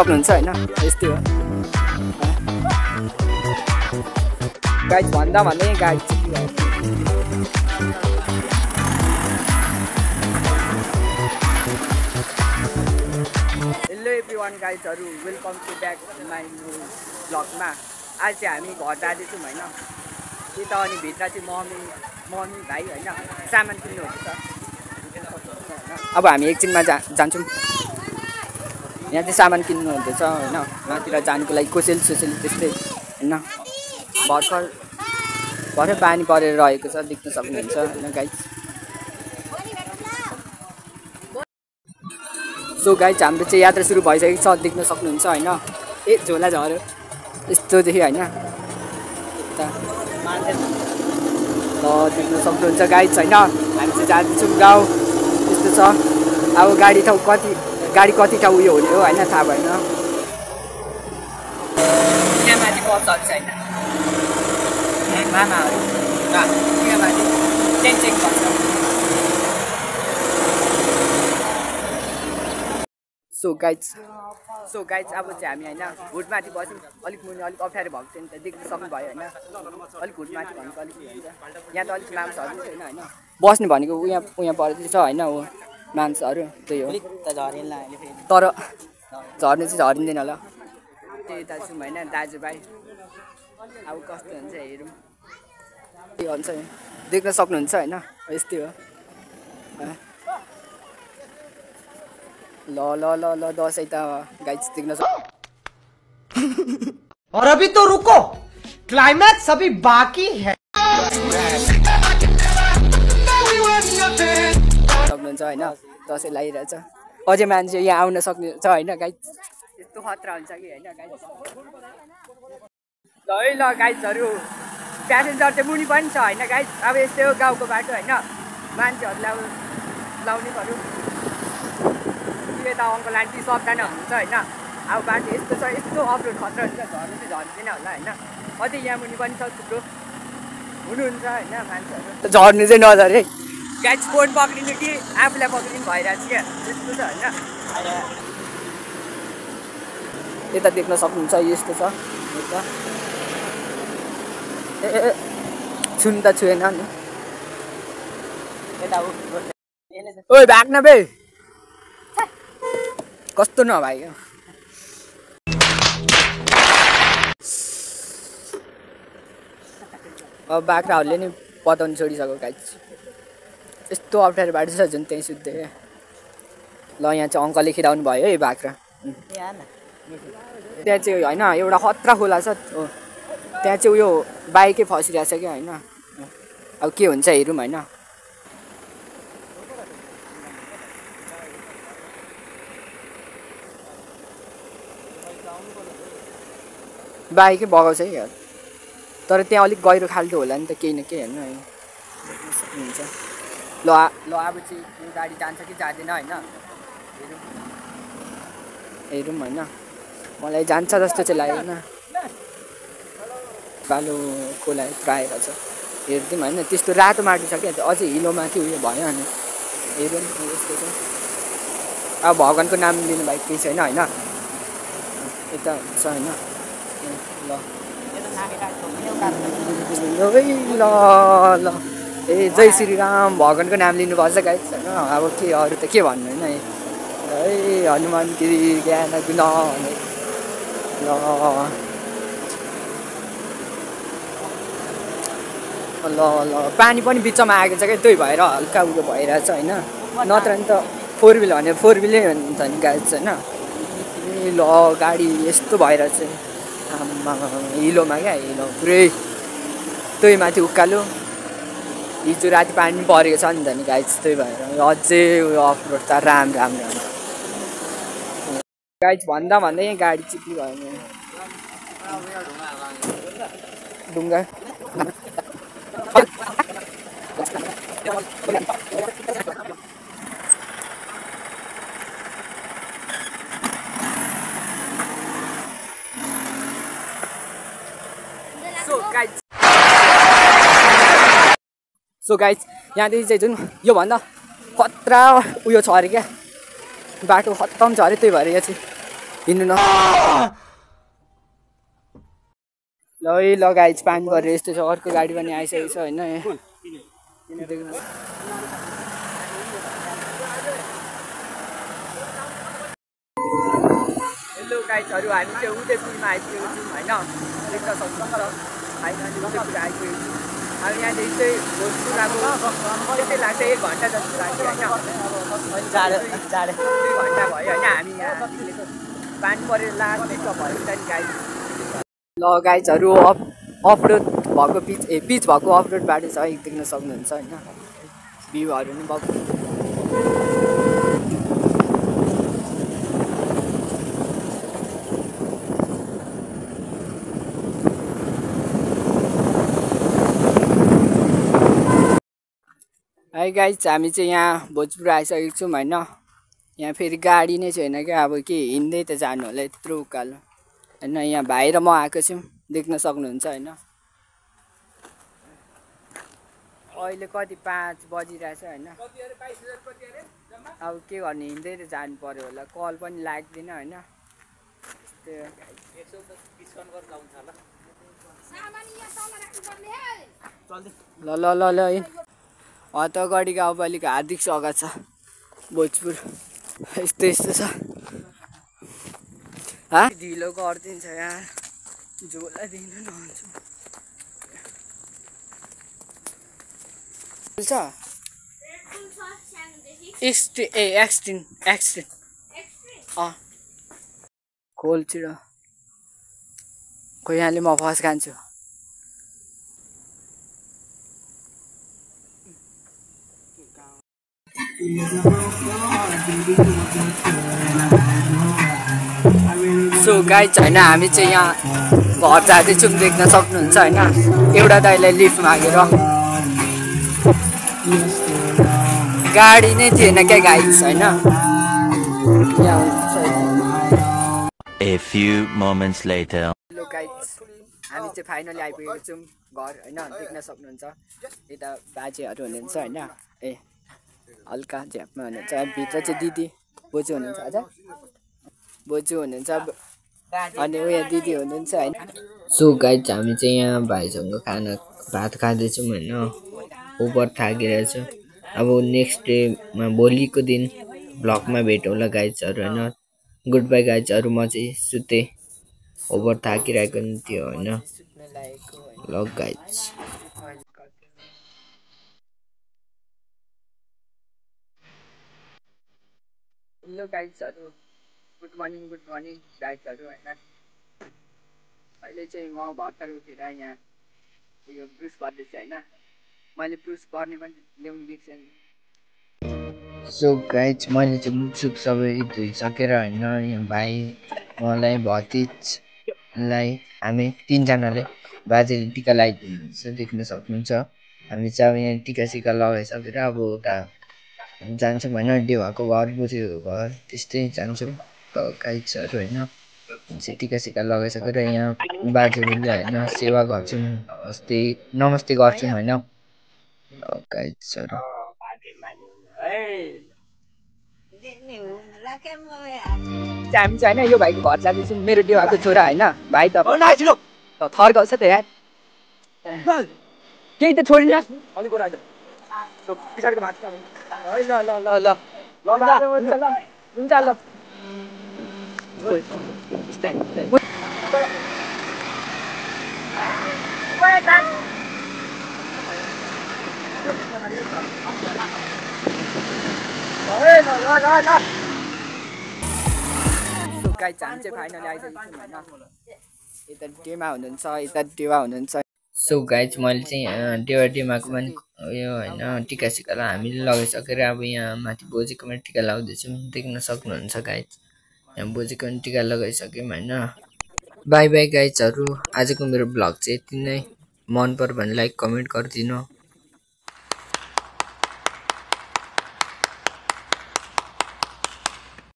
सक्नुहुन्छ हैन यस्तै हो गाइस भन्दा भन्दै गाडी चिप्लियो हेलो एभ्रीवन गाइजहरु welcome to back my new ब्लगमा आज चाहिँ हामी घर जाँदैछौँ हैन यता अनि भित्र चाहिँ मम्मी भाइ हैन सामान किन्नु हुन्छ अब हामी एकछिनमा जान्छौँ यहाँ चाहिँ सामान किन्नु हुँदैछ हैन माथितिर जानुको लागि कोसेल त्यस्तै हैन भर्खर पानी परेर रहेको छ देख्न सक्नुहुन्छ हैन गाइस सो गाइस हाम्रो चाहिँ यात्रा सुरु भइसकेको छ देख्न सक्नुहुन्छ हैन ए झोला झर्यो यस्तो देखि हैन ल देख्न सक्नुहुन्छ गाइस हैन हामी चाहिँ जाँदैछौँ गाउँ यस्तो छ अब गाडी कति ठाउँ उयो हुने हो हैन थाहा भएन यहाँ माथि बस छ हैन मामाहरु यहाँ माथि चेक गर्छ सो गाइज अब चाहिँ हामी हैन हुटमाथि बस्यौँ अलिक मुनि अलिक अप्ठ्यारो भएको थियो नि त देख्न सक्नुभयो हैन अलिक हुटमाथि भनेको अलिक उयो हुन्छ यहाँ त अलिक मान्छेहरू छैन हैन बस्ने भनेको उहाँ परेको छ हैन हो मान्छेहरू त्यही हो तर झर्ने चाहिँ झरिँदैन होला त्यही यता छौँ हैन दाजुभाइ अब कस्तो हुन्छ हेरौँ के भन्छ देख्न सक्नुहुन्छ हैन यस्तै हो ल दसैँ त गाइस देख्न और अभी तो रुको क्लाइमैक्स अभी बाकी है सक्नुहुन्छ हैन दसैँ लागिरहेछ अझै मान्छे यहाँ आउन सक्ने छ हैन गाइस यस्तो खतरा हुन्छ कि हैन गाइस ल गाइसहरु प्यासेन्जर चाहिँ मुनि पनि छ हैन गाइस अब यस्तै हो गाउँको बाटो हैन मान्छेहरुलाई अब लाउने गर्नु यता अङ्कल आन्टी सबजना हुनुहुन्छ हैन अब बाटो यस्तो छ यस्तो अफरोड खतरा हुन्छ झर्नु चाहिँ झर्दैन होला हैन अझै यहाँ मुनि पनि छ थुप्रो हुनुहुन्छ हैन मान्छेहरू झर्नु चाहिँ नझरे है गाइस फोन पक्रिनु कि आफूलाई पक्रिनु भइरहेको छ क्या त्यस्तो छ हैन यता देख्न सक्नुहुन्छ यस्तो छ ए छुन त छुएन नि यता ओइ भाग्न बे कस्तो नभयो अब बाख्राहरूले नि पताउनु छोडिसक्यो गाइस यस्तो अप्ठ्यारो बाटो छ जुन त्यहीँ सुत्दै ल यहाँ चाहिँ अङ्कलले खिराउनु भयो है बाख्रा त्यहाँ चाहिँ होइन एउटा खतरा खोला छ त्यहाँ चाहिँ उयो बाइकै फसिरहेको छ क्या होइन अब के हुन्छ हेरौँ होइन बाइकै बगाउँछ है तर त्यहाँ अलिक गहिरो खाल्टो होला नि त केही न केही हेर्नु है हुन्छ ल अब चाहिँ यो गाडी जान्छ कि जाँदैन होइन हेरौँ होइन मलाई जान्छ जस्तो चाहिँ लागेन बालो खोला प्रायः छ हेरिदिउँ होइन त्यस्तो रातो माटो छ क्या अझै हिलोमाथि उयो भयो अनि हेरौँ यस्तो छ अब भगवान्को नाम लिनु भएको केही छैन होइन यता छ होइन ल ए जय श्रीराम भगवान्को नाम लिनुपर्छ गाइस होइन अब के अरू त के भन्नु होइन है हनुमान गिरी ज्ञान गुण ल पानी पनि बिचमा आएको छ क्या त्यही भएर हल्का उयो भइरहेछ होइन नत्र नि त फोर व्हिल भने फोर व्हिलै हुन्छ नि गाइस होइन ल गाडी यस्तो भइरहेछ आम्मा हिलोमा क्या हिलो पुरै त्यही माथि उकालो हिजो राति पानी परेको छ नि त नि गाइस त्यही भएर अझै उयो अफरोड त राम गाइस भन्दा भन्दै गाडी चिप्ली भयो ढुङ्गा सो गाइस यहाँदेखि चाहिँ जुन योभन्दा खतरा उयो छ अरे क्या बाटो खत्तम छ अरे त्यही भएर यहाँ चाहिँ हिँड्नु न ल गाइज पानी परेर यस्तो छ अर्को गाडी पनि आइसकेको छ होइन हेलो गाइजहरू हामी चाहिँ उदयपुरमा आइपुगेको छौँ होइन देख्न सक्छौँ र फाइनली उदयपुर आइपुगेको छौँ अब यहाँदेखि चाहिँ भोजपुर अब त्यस्तै लाग्छ 1 घन्टा जस्तो लाग्यो होइन 2 घन्टा भयो होइन हामी यहाँ पानी परेर लाग्ने त भयो नि गाइज ल गाइजहरू अफरोड भएको पिच भएको अफरोड बाटो छ देख्न सक्नुहुन्छ होइन भ्यूहरू नि भएको है गाइज हामी चाहिँ यहाँ भोजपुर आइसकेको छौँ होइन यहाँ फेरि गाडी नै छैन क्या अब के हिँड्दै त जानु होला यत्रो उकालो होइन यहाँ भाइ र म आएको छौँ देख्न सक्नुहुन्छ होइन अहिले कति 5 बजिरहेछ होइन अब के गर्ने हिँड्दै त जानु पर्यो होला कल पनि लाग्दैन होइन ल ल ल ल त गढी गाउँपालिका हार्दिक स्वागत छ भोजपुर यस्तो यस्तो छ ढिलो गरिदिन्छ यार झोला दिनु नहुन्छ एक्सटिन खोल छिटो खोइ यहाँले म फस खान्छु सो गाइज होइन हामी चाहिँ यहाँ घर जाँदैछौँ देख्न सक्नुहुन्छ होइन एउटा दाइलाई लिफ्ट मागेर गाडी नै थिएन क्या गाइज होइन A few moments later. Hello guys हामी चाहिँ फाइनली आइपुगेको छौँ घर होइन देख्न सक्नुहुन्छ यता बाजेहरू हुनुहुन्छ होइन ए हल्का झ्यापमा हुनुहुन्छ भित्र चाहिँ दिदी बोजू हुनुहुन्छ आज बोजू हुनुहुन्छ अनि उयो दिदी हुनुहुन्छ होइन सो गाइज हामी चाहिँ यहाँ भाइसँग भात खाँदैछौँ होइन ओभर थाकिरहेछ अब नेक्स्ट डेमा भोलिको दिन ब्लगमा भेटौँला गाइजहरू होइन गुड बाई गाइजहरू म चाहिँ सुतेँ ओभर थाकिरहेको नि थियो होइन ल गाइज हेलो गाइजहरू गुड मर्निङ गाइजहरू होइन अहिले चाहिँ म भर्खर उठेर यहाँ उयो ब्रुस गर्दैछु होइन मैले ब्रुस गर्ने पनि ल्याउनु बिर्सेँ सो गाइज मैले चाहिँ मुखसुख सबै धोइसकेर होइन यहाँ भाइ मलाई भतिजलाई हामी 3 जनाले बाजेले टिका लगाइदिनुहुन्छ देख्न सक्नुहुन्छ हामी चाहिँ अब यहाँ टिका सिका लगाइसकेर अब उता जान्छौँ होइन देवाको घर बोजू घर त्यस्तै जान्छौँ गाइजहरू होइन चाहिँ टिका सिका लगाइसकेर यहाँ बाजेले होइन सेवा गर्छौँ नमस्ते गर्छौँ होइन गाइजहरू हामी चाहिँ होइन यो भाइको घर जाँदैछौँ मेरो देवाको छोरा होइन भाइ त थर्काउँछ त यार केही त छोडिन पछाडिको भात ल हुन्छ ल गाइज हामी चाहिँ फाइनली आइसकेको छौँ होइन यता डेमा हुनुहुन्छ यता देवा हुनुहुन्छ सो गाइज मैले चाहिँ डेमाको पनि उयो होइन टिका सिकालाई हामीले लगाइसकेर अब यहाँ माथि बोजेकोमा टिका लगाउँदैछौँ देख्न सक्नुहुन्छ गाइज यहाँ बोजेको पनि टिका लगाइसक्यौँ होइन बाई बाई गाइजहरू आजको मेरो ब्लग चाहिँ यति नै मन पर्यो भने लाइक कमेन्ट गरिदिनु